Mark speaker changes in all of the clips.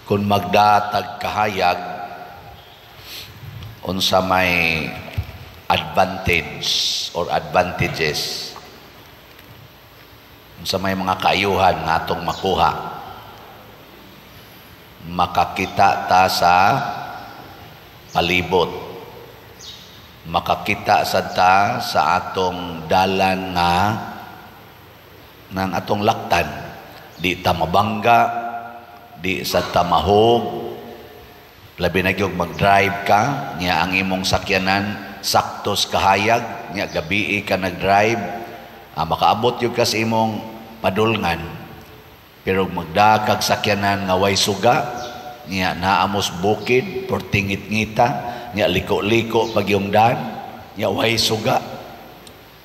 Speaker 1: Kung magdatag kahayag, unsa may advantage or advantages, unsa may mga kaayuhan nga atong makuha? Makakita ta sa palibot, makakita sad ta sa atong dalan nga ng atong laktan, di ta mabangga, di sa ta mahog. Labi na gyud mag-drive ka nya ang imong sakyanan saktos kahayag, nya gabii ka nag-drive, makaabot gyud ka sa imong padulngan. Pero magdakag sakyanan nga way suga nya naamos bukid, portingit-ngita nya, liko-liko pag yung daan nya, way suga,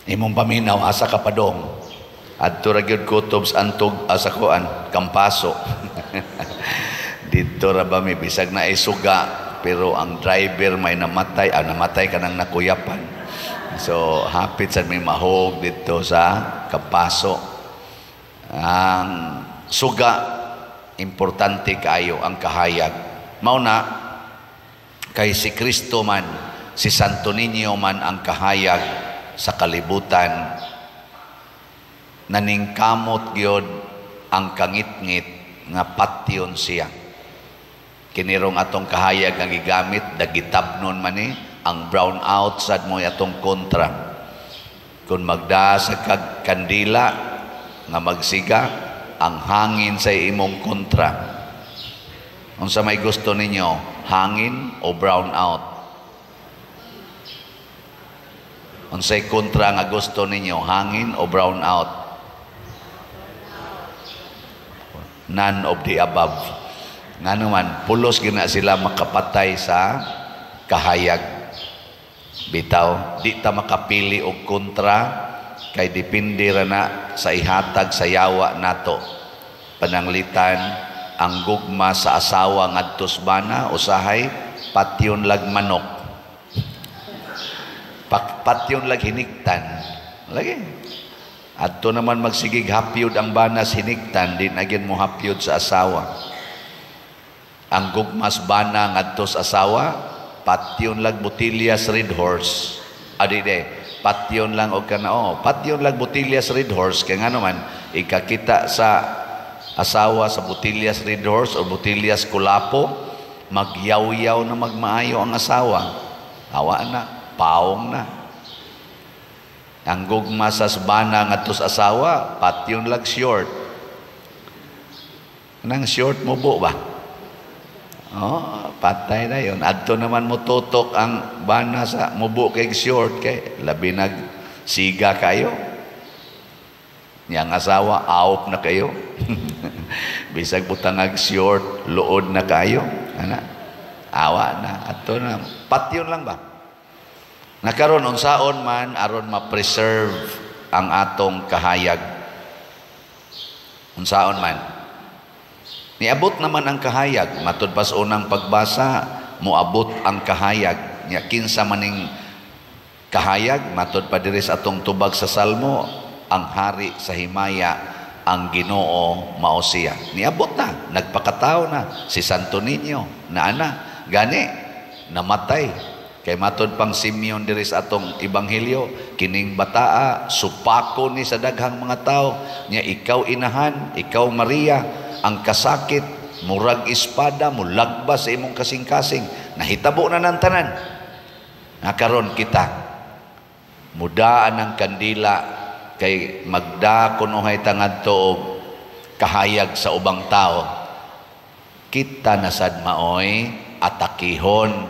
Speaker 1: imong paminaw asa ka padong. Adto ra gyud kutob sa antog asa kuan Kampaso. Dito ra ba mi, bisag na ay suga, pero ang driver may namatay, namatay ka nang nakuyapan. So hapit sad may mahog dito sa Kampaso. Ang suga, importante kaayo ang kahayag. Mao na kay si Kristo man, si Santo Niño man ang kahayag sa kalibutan, naningkamot gyud ang kangitngit nga patyon siya. Kinirong atong kahayag nga gigamit, dagitabnon man ni, ang brown out sad mo atong kontra. Kung magda sa kag kandila nga magsiga, ang hangin sa imong kontra. Unsa may gusto ninyo, hangin o brown out? Unsay kontra nga gusto ninyo, hangin o brown out? None of the above. Nga naman, pulos gina sila makapatay sa kahayag. Bitaw, di ta makapili og kontra kay depende ra na sa ihatag sa yawa nato. Pananglitan, ang gugma sa asawa ngadto sa bana usahay patyon lag manok. Patyon lag hiniktan. Lagi. Adto naman magsigig hapyod ang bana sa hiniktan, di na gyud mo hapyod sa asawa. Ang gugmas bana ngadto sa asawa, patyon lag botilyas Red Horse. Adi de, patyon lang og kana, oh, patyon lag botilyas Red Horse kay ngano man ikakita sa asawa sa botilyas Red Horse o botilyas Kulapo, magyawyaw na magmaayo ang asawa. Awa na, paong na. Ang gugma sa bana ngadto sa asawa, patyon lag short. Nang short mo bo ba? Oh, patay na yon. Adto naman mo tutok ang bana sa mubo kay short kay labi nag siga kayo. Yang asawa aop na kayo. Bisag butangag short, luod na kayo. Ana. Awa na adto na. Patyon lang ba? Nakaron unsaon man aron ma-preserve ang atong kahayag? Unsaon man? Niabot naman ang kahayag. Matud pa sa unang pagbasa, moabot ang kahayag. Nya kinsa maning kahayag, matud pa diri sa atong tubag sa Salmo, ang hari sa himaya, ang Ginoo mao siya. Niabot na, nagpakatao na si Santo Niño, naana, gani namatay. Kay matud pang Simeon diri sa atong ebanghelyo, kining bataa supako ni sa daghang mga tao. Nya ikaw inahan, ikaw Maria, ang kasakit murag espada mulagbas sa imong kasing-kasing. Nahitabo na nang tanan. Nakaron kita mudaan ang kandila kay magda kunuhay tangadto og kahayag sa ubang tao. Kita na sad maoy atakihon,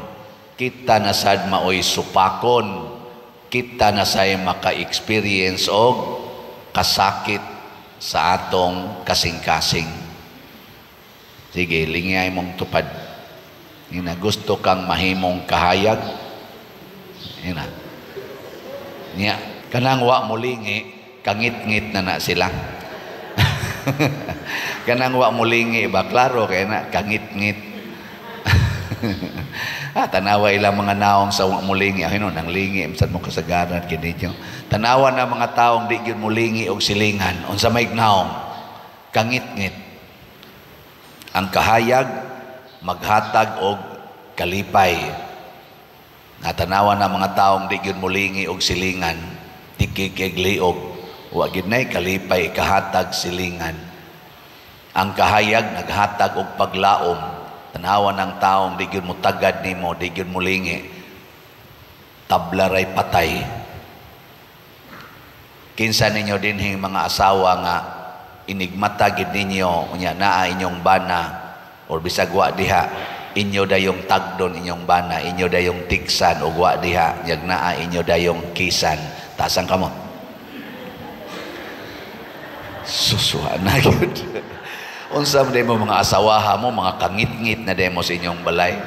Speaker 1: kita na sad maoy supakon, kita na say maka-experience og kasakit sa atong kasing-kasing. Sige, lingay mong tupad. Ina, gusto kang mahimong kahayag? Ina. Niya, kanang wa mulingi, kangit-ngit na na sila. Kanang wa mulingi ba, klaro kay na, kangit-ngit. Tanawa ilang mga naong sa wa mulingi. Ay, no, nang lingi, imsan mo kasagaran kini nyo. Tanawa na mga taong di gyud mulingi og silingan. Unsa may naong? Kangit-ngit. Ang kahayag Maghatag og kalipay. Natanawa na mga taong di gyud mulingi og silingan, tikig liog, wa gyud nay kalipay kahatag silingan. Ang kahayag naghatag og paglaom. Tanawa ng taong di gyud mutagad nimo, di gyud mulingi, tabla ray patay. Kinsa ninyo dinhing mga asawa nga inigmata gid ninyo, unya naa inyong bana or bisag wa diha, inyo dayong tagdon inyong bana, inyo dayong tiksan ug wa diha, nyag naa inyo dayong kisan? Taas ang kamot. Susuha na gyud. Unsa man mo mga asawaha mo, mga kangit-ngit na demo sa inyong balay.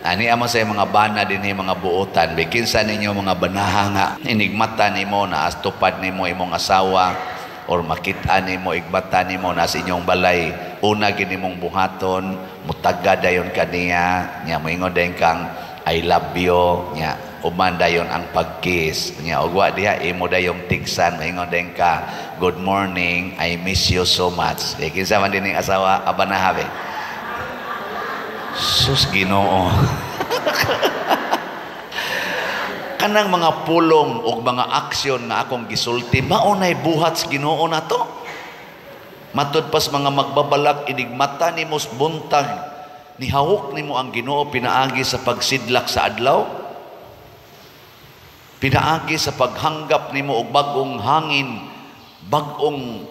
Speaker 1: Ani ama sa mga bana dinhi, mga buotan, kinsa ninyo mga banaha nga inigmata nimo na tupad nimo imong asawa or makita nimo, igbata nimo na sa inyong balay, una gid nimong buhaton, mutaga dayon kaniya, nya moingon dayon kang "I love you," nya uman dayon ang pagkiss, nya ug wa diha, imo dayong tiksan, moingon dayon ka, "Good morning, I miss you so much." Eh, kinsa man dining asawa abanaha be? Sus, Ginoo. Kanang mga pulong og mga aksyon nga akong gisulti, mao nay buhat sa Ginoo nato. Matud pas mga magbabalak, inigmata nimo buntag, nihawok nimo ang Ginoo pinaagi sa pagsidlak sa adlaw, pinaagi sa paghanggap nimo og bag-ong hangin, bag-ong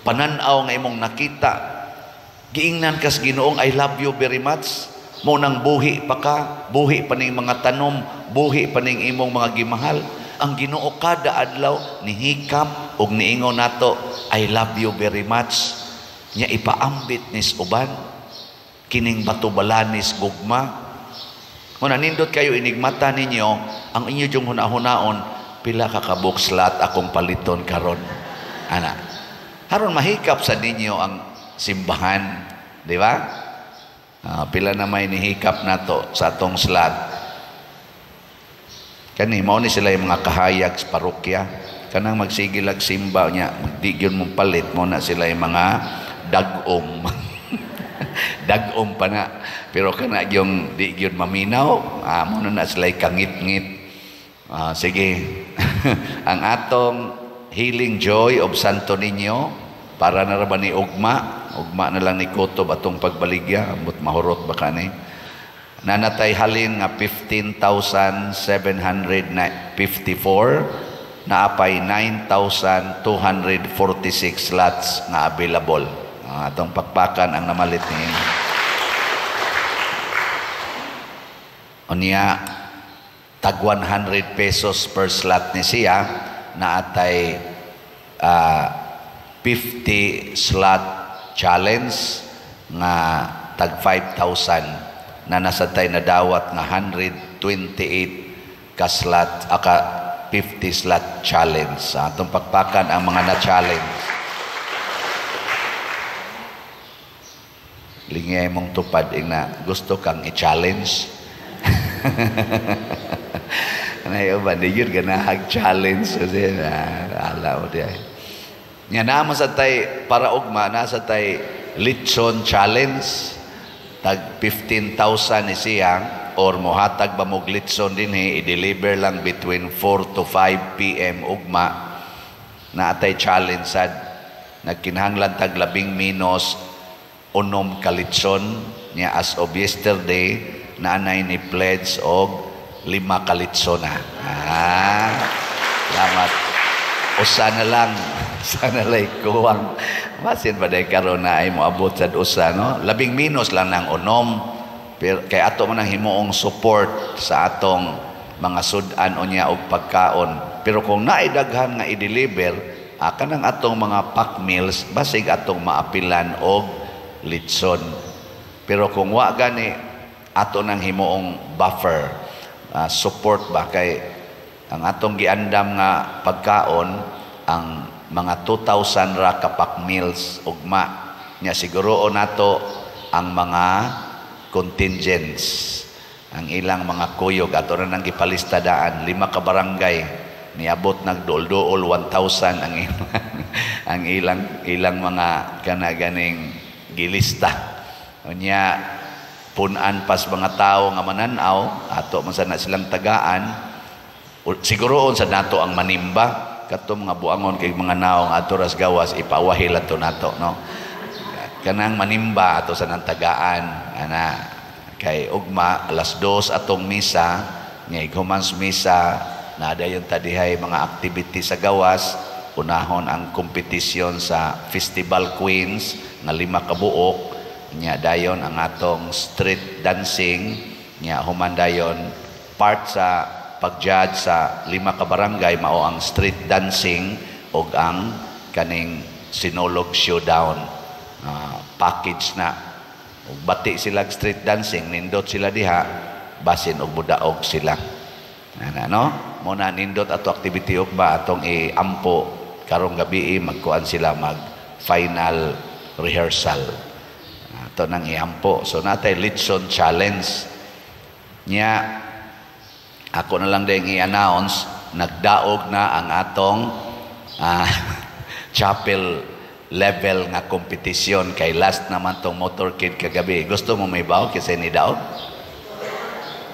Speaker 1: panan-aw nga imong nakita. Giingnan kas Ginoong "I love you very much." Mo nang buhi pa ka, buhi pa ning mga tanom, buhi pa ning imong mga gimahal. Ang Ginoo kada adlaw nihikap og niingon nato, "I love you very much." Nya ipaambit nis uban kining batubalanis gugma. Mo nindot kayo inigmata ninyo, ang inyo yung hunahunaon, pila ka kabukslat akong paliton karon. Ana. Haron mahikap sa ninyo ang simbahan, di ba? Pila na may nihikap nato sa atong slot. Kani mao ni sila yung mga kahayag sa parokya. Kanang magsigilag simba niya, di gyud mong palit mo na sila yung mga dag-om. Dag-om pa na. Pero kana yung di gyud maminaw, mo na sila kangit-ngit. Sige. Ang atong Healing Joy of Santo Niño, para na ra ba ni ugma? Ugma na lang ni kutob atong pagbaligya, ambot mahurot ba kani. Nanatay halin nga 15,754, naapay 9,246 slots nga available. Atong pakpakan ang namalit ni. Unya tag 100 pesos per slot ni siya, naatay 50 slot challenge nga tag 5,000, na nasa tay nadawat nga 128 ka slot, aka 50 slot challenge. Atong pakpakan ang mga na-challenge. Lingay mong tupad ing na gusto kang i-challenge. Anayo ba di yun ganahag challenge kasi na ala mo di ay. Nga naman sa tay para ugma nasa tay litson challenge tag 15,000 ni siya or mohatag ba mog litson dinhi, i-deliver lang between 4 to 5 PM ugma. Na atay challenge sad nagkinahanglan tag 12 ka litson niya. As of yesterday naanay ni pledge og 5 ka litson na. Salamat. Usa na lang. Sana lay kuwang. Masin ba day karon na ay moabot sad usa, no? 11 lang nang unom. Pero kay ato man ang himuong support sa atong mga sud-an unya og pagkaon. Pero kung naay daghan nga i-deliver, kanang atong mga pack meals basig atong maapilan og litson. Pero kung wa gani, ato nang himuong buffer, support ba, kay ang atong giandam nga pagkaon ang mga 2,000 ra ka pack meals ugma. Nya siguro nato ang mga contingents, ang ilang mga kuyog ato ra nang gipalista daan, 5 ka barangay niabot nagduol-duol 1,000 ang ilang ang ilang ilang mga kana ganing gilista. Unya Punan pas mga tao nga mananaw, ato man sana silang tagaan. Siguro sa nato ang manimba kato mga buangon kay mga naong ato ras gawas, ipawahil ato nato, no? Kanang manimba ato sa nang tagaan ana kay ugma alas 2 atong misa nya. Humans misa na dayon tadihay mga activity sa gawas. Unahon ang kompetisyon sa Festival Queens nga lima ka buok nya, dayon ang atong street dancing nya, human dayon part sa pag-judge sa lima ka barangay, mao ang street dancing ug ang kaning Sinulog Showdown. Package na. Ug bati sila street dancing, nindot sila diha, basin og mudaog sila ana, no? Mo na nindot ato activity ugma. Atong iampo karong gabi, magkuan sila, mag final rehearsal ato nang iampo. So natay litson challenge nya. Ako na lang din i-announce, nagdaog na ang atong chapel level nga kompetisyon kay last naman tong motorcade kagabi. Gusto mo may bawo kasi ni daog?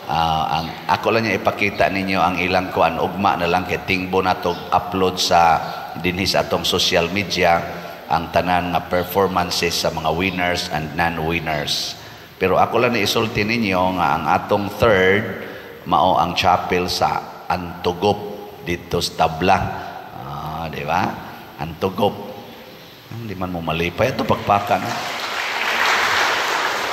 Speaker 1: Ang ako lang niya ipakita ninyo ang ilang kuan ugma na lang kay tingbo na to upload sa dinhi sa atong social media ang tanan nga performances sa mga winners and non-winners. Pero ako lang na isulti ninyo nga ang atong third mao ang chapel sa Antugop dito sa Tabla. Di ba? Antugop. Hindi man mo malipay ito pagpaka, no?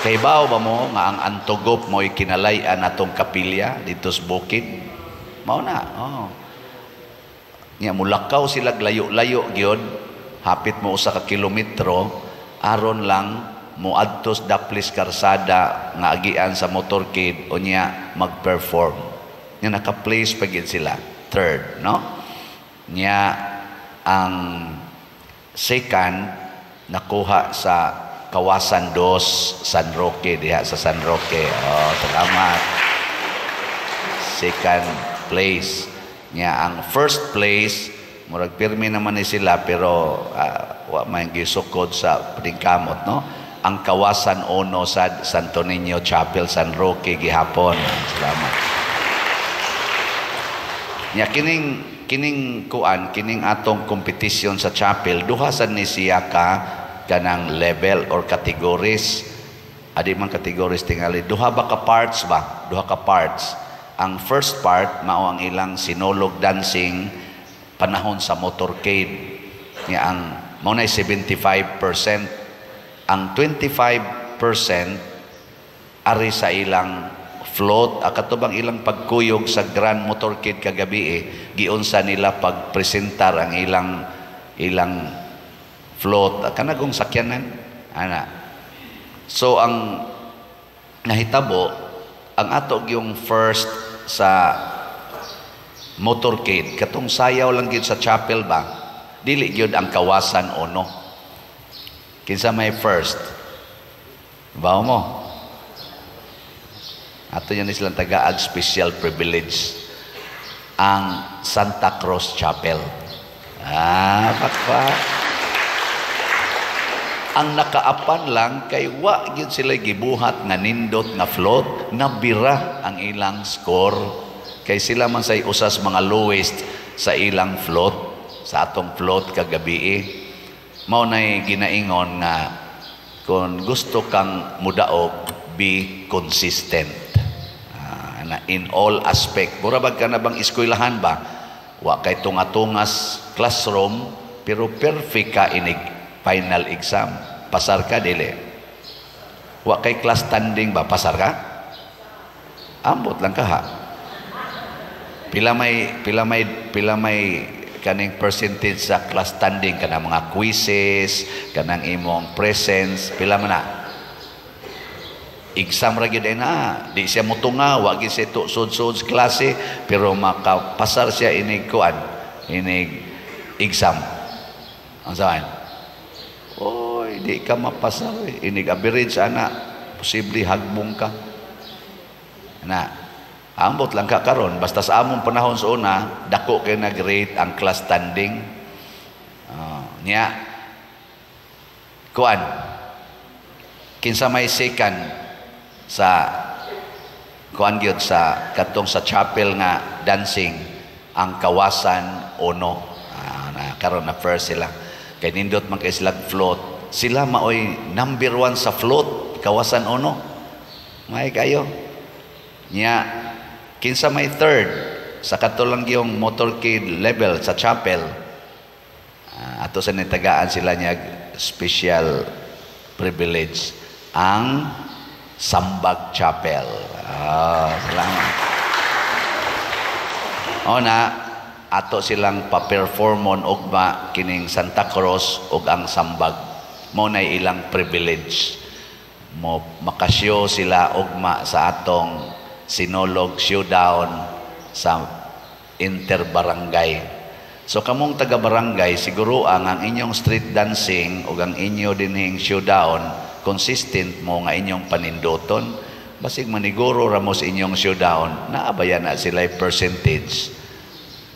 Speaker 1: Kay bao ba mo nga ang Antugop mo'y kinalay-an atong kapilya dito sa bukid? Mao na. Oh. Nya mulakaw sila layo-layo gyud, hapit mo 1 ka kilometro aron lang moadtos daplis karsada nga agian sa motorcade unya mag-perform. Nya naka-place pa gyud sila third, no? Nya ang second nakuha sa Kawasan Dos, San Roque, diha sa San Roque. Oh, salamat. Second place. Nya ang first place, murag pirmi naman ni sila, pero wa man gisukod sa paningkamot, no? Ang Kawasan Uno sa Santo Niño Chapel, San Roque gihapon. Salamat. Nya kining kining kuan, kining atong competition sa chapel, duha sad ni siya ka kanang level or categories. Adi man categories tingali, duha ba ka parts ba? Duha ka parts. Ang first part mao ang ilang Sinulog dancing panahon sa motorcade. Nya ang mao na 75%. Ang 25% ari sa ilang float, katubang ilang pagkuyog sa Grand Motorcade kagabi eh, giunsa nila pagpresentar ang ilang ilang float, kanagong sakyanan ana. So ang nahitabo, ang ato yung first sa motorcade, katong sayaw lang gyud sa chapel ba, dili gyud ang Kawasan Uno. Kinsa may first? Bawo mo? Ato yan silang tagaag special privilege, ang Santa Cruz Chapel. Ah, pakpak. Ang nakaapan lang kay wa gyud sila gibuhat nga nindot nga float, nabira ang ilang score kay sila man say usas mga lowest sa ilang float, sa atong float kagabi eh. Mao nay ginaingon nga kung gusto kang mudaog, be consistent na in all aspect. Mura bag ka na bang eskwelahan ba, wa kay tunga-tungas classroom pero perfect ka inig final exam, pasar ka dili? Wa kay class standing ba, pasar ka? Ambot lang ka ha. Pila may kaning percentage sa class standing, kanang mga quizzes, kanang imong presence, pila man na? Exam ra gyud na di siya mutunga, wa gyud siya sud-sud sa klase, pero makapasar siya inig kuan, inig exam. Ang saan? Oy, di ka mapasar eh. Inig average ana, posible hagbong ka na. Ambot lang ka karon, basta sa among panahon sa una, dako kay nag-rate ang class standing. Nya kuan, kinsa may second? Sa kuan gyud, sa katong sa chapel nga dancing, ang Kawasan Uno. Na karon na first sila. Kay nindot man kay sila float. Sila maoy number one sa float, Kawasan Uno. May kayo. Nya kinsa may third sa kato lang yung motorcade level sa chapel? Ato sa nitagaan sila niya special privilege, ang Sambag Chapel. Salamat. O na, ato silang pa-performon ugma kining Santa Cruz ug ang Sambag. Mo na ilang privilege. Mo makasyo sila ugma sa atong Sinulog Showdown sa interbarangay. So kamong taga-barangay, siguro ang inyong street dancing ug ang inyo dinhing showdown, consistent mo nga inyong paninduton. Basig maniguro ramos inyong showdown, naabaya na sila percentage.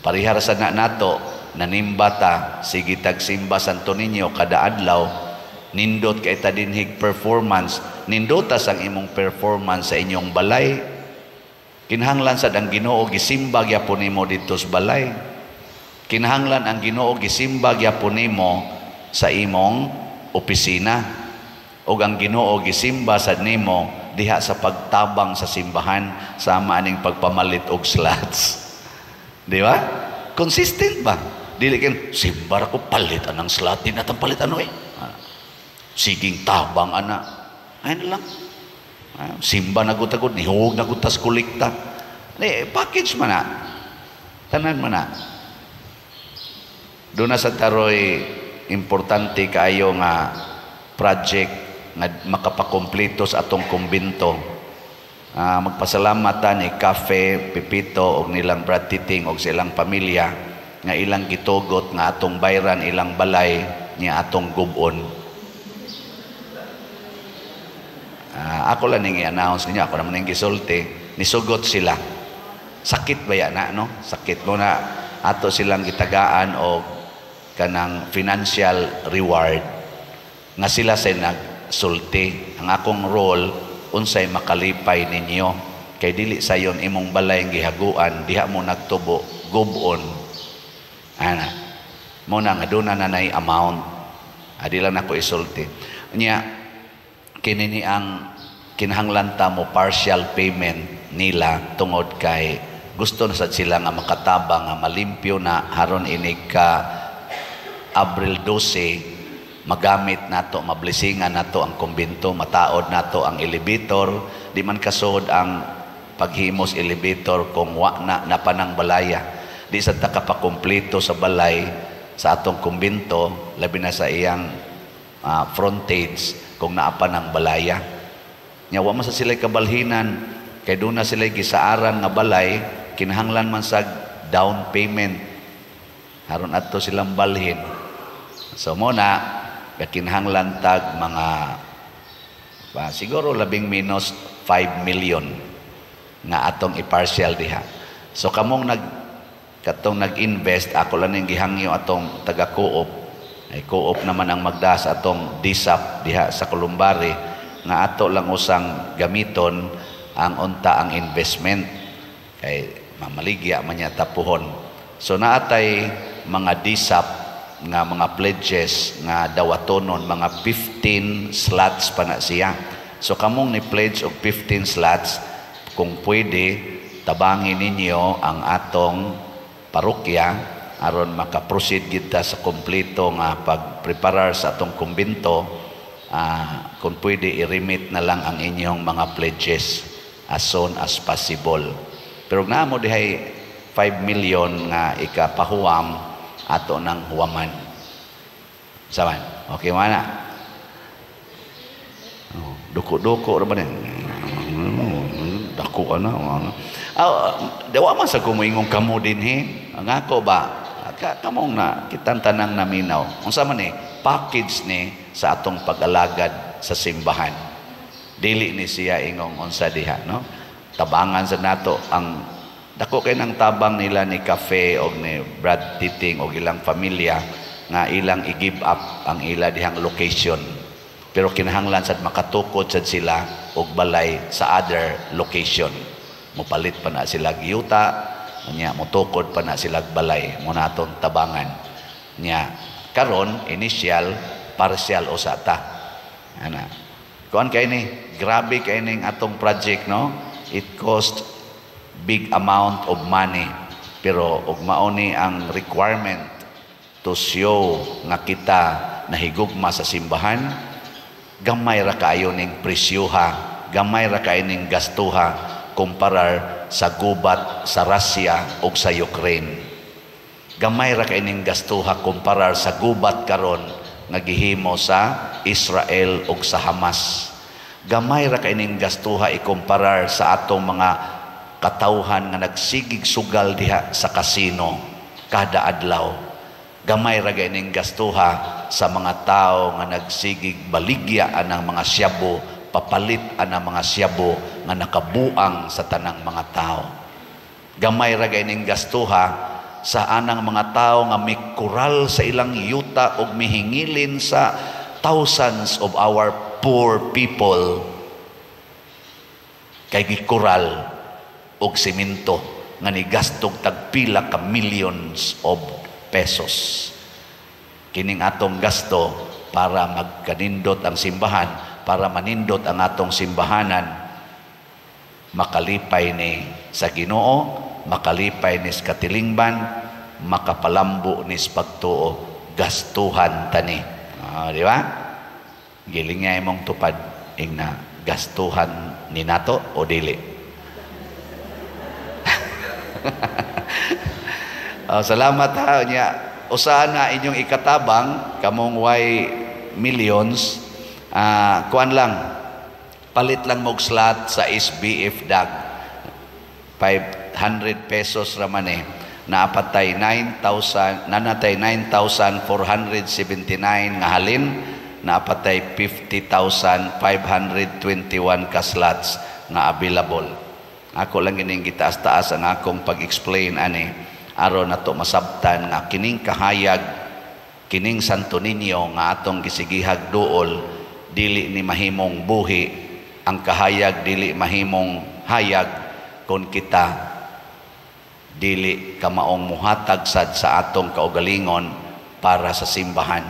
Speaker 1: Parihara sa na nato, nanimba ta, sige tagsimba Santo Niño kada adlaw, nindot kay ta dinhig performance, nindotas ang imong performance sa inyong balay. Kinahanglan sad ang Ginoo gisimba gyapon nimo didto sa balay. Kinahanglan ang Ginoo gisimba gyapon nimo sa imong opisina. Ug ang Ginoo gisimba sad nimo diha sa pagtabang sa simbahan sama aning pagpamalit og slots. Di ba? Consistent ba? Dili kin simba ra ko, palit anang slot, di natang palit ano eh. Siging tabang ana. Ay na lang. Simba na gud agud, nihog na gud tas kolekta. Di, package man na. Tanan man na. Doon na sa taroy importante kaayo nga project nga makapakumpleto sa atong kumbinto. Magpasalamatan ta ni Cafe Pipito og nilang Brad Titing og silang pamilya nga ilang gitugot nga atong bayran ilang balay niya atong gubon. Ako lang ning i-announce ninyo, ako naman ning gisulti, nisugot sila. Sakit ba yan na, no? Sakit mo na ato silang gitagaan og kanang financial reward nga sila say nagsulti. Ang akong role, unsay makalipay ninyo kay dili sayon imong balay ang gihaguan, diha mo nagtubo, gubon ana mo na nga duna na nay amount. Adi lang nako isulti nya. Kini ni ang kinahanglan ta mo partial payment nila tungod kay gusto na sad sila nga makatabang nga malimpyo na haron inig ka Abril 12 magamit nato, mablesingan nato ang kumbinto, mataod nato ang elevator. Di man kasod ang paghimos elevator kung wa na napanang balaya. Di sad ta kapakumpleto sa balay sa atong kumbinto, labi na sa iyang frontage, kung naa pa ng balaya. Nya wa man sa sila kabalhinan kay doon na sila gisaaran nga balay, kinahanglan man sa down payment haron adto silang balhin. So mo na kinahanglan tag mga siguro labing minus 5 million nga atong i-partial diha. So kamong nag katong nag-invest, ako lang ning gihangyo atong taga-co-op, ay co-op naman ang magdas atong DSAP diha sa Columbari, nga ato lang usang gamiton ang unta ang investment kay mamaligya man niya tapuhon. So naatay mga DSAP nga mga pledges nga dawatonon, mga 15 slots pa na siya. So kamong ni pledge og 15 slots, kung pwede tabangin ninyo ang atong parokya aron makaproceed kita sa kompleto nga pagpreparar sa atong kumbinto. Kung pwede i-remit na lang ang inyong mga pledges as soon as possible. Pero naa mo dihay 5 million nga ikapahuwam, ato nang huwaman. Saman, okay man na? Oh, duko-duko ra ba ni? Dako ka na. Dawa man sa kumuingong kamo dinhi. Ang ako ba? Kamong na kitang tanang naminaw. Unsa man ni package ni sa atong pag-alagad sa simbahan. Dili ni siya ingong unsa diha, no? Tabangan sa nato ang dako kay nang tabang nila ni Cafe og ni Brad Titing og ilang pamilya nga ilang i-give up ang ila dihang location. Pero kinahanglan sad makatukod sad sila og balay sa other location. Mopalit pa na sila yuta, nya motukod pa na sila balay mo na atong tabangan. Nya karon initial partial usa ta. Ana. Kuan kay ni, grabe kay ning atong project, no? It cost big amount of money. Pero ug mao ni ang requirement to show nga kita nahigugma sa simbahan, gamay ra kaayo ning presyuha, gamay ra kaayo ning gastuha kumparar sa gubat sa Russia ug sa Ukraine. Gamay ra kaayo ning gastuha kumparar sa gubat karon nga gihimo sa Israel ug sa Hamas. Gamay ra kaayo ning gastuha ikumparar sa atong mga katawhan nga nagsigig sugal diha sa kasino kada adlaw. Gamay ra ning gastuha sa mga tao nga nagsigig baligya anang mga syabo, papalit anang mga syabo nga nakabuang sa tanang mga tao. Gamay ra ning gastuha sa anang mga tao nga mikural sa ilang yuta ug mihingilin sa thousands of our poor people kay gikural og semento nga nigastog tagpila ka millions of pesos. Kining atong gasto para magkanindot ang simbahan, para manindot ang atong simbahanan, makalipay ni sa Ginoo, makalipay ni sa katilingban, makapalambo ni sa pagtuo, gastuhan tani. Ah, di ba? Giling nga imong tupad ingna, gastuhan ni nato o dili? Oh, salamat ha nya. Usaha na inyong ikatabang kamong way millions, kuan lang, palit lang mog slot sa SBF DAG, 500 pesos ra man eh. Naapatay 9,000, nanatay 9,479 nga halin, naapatay 50,521 ka slots nga available. Ako lang gining gitaas-taas ang akong pag-explain ani aron nato masabtan nga kining kahayag, kining Santo Niño nga atong gisigihag duol, dili ni mahimong buhi ang kahayag, dili mahimong hayag kon kita dili kamaong muhatag sad sa atong kaugalingon para sa simbahan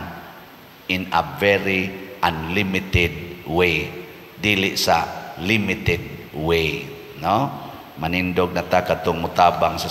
Speaker 1: in a very unlimited way, dili sa limited way, no? Manindog na ta katong mutabang sa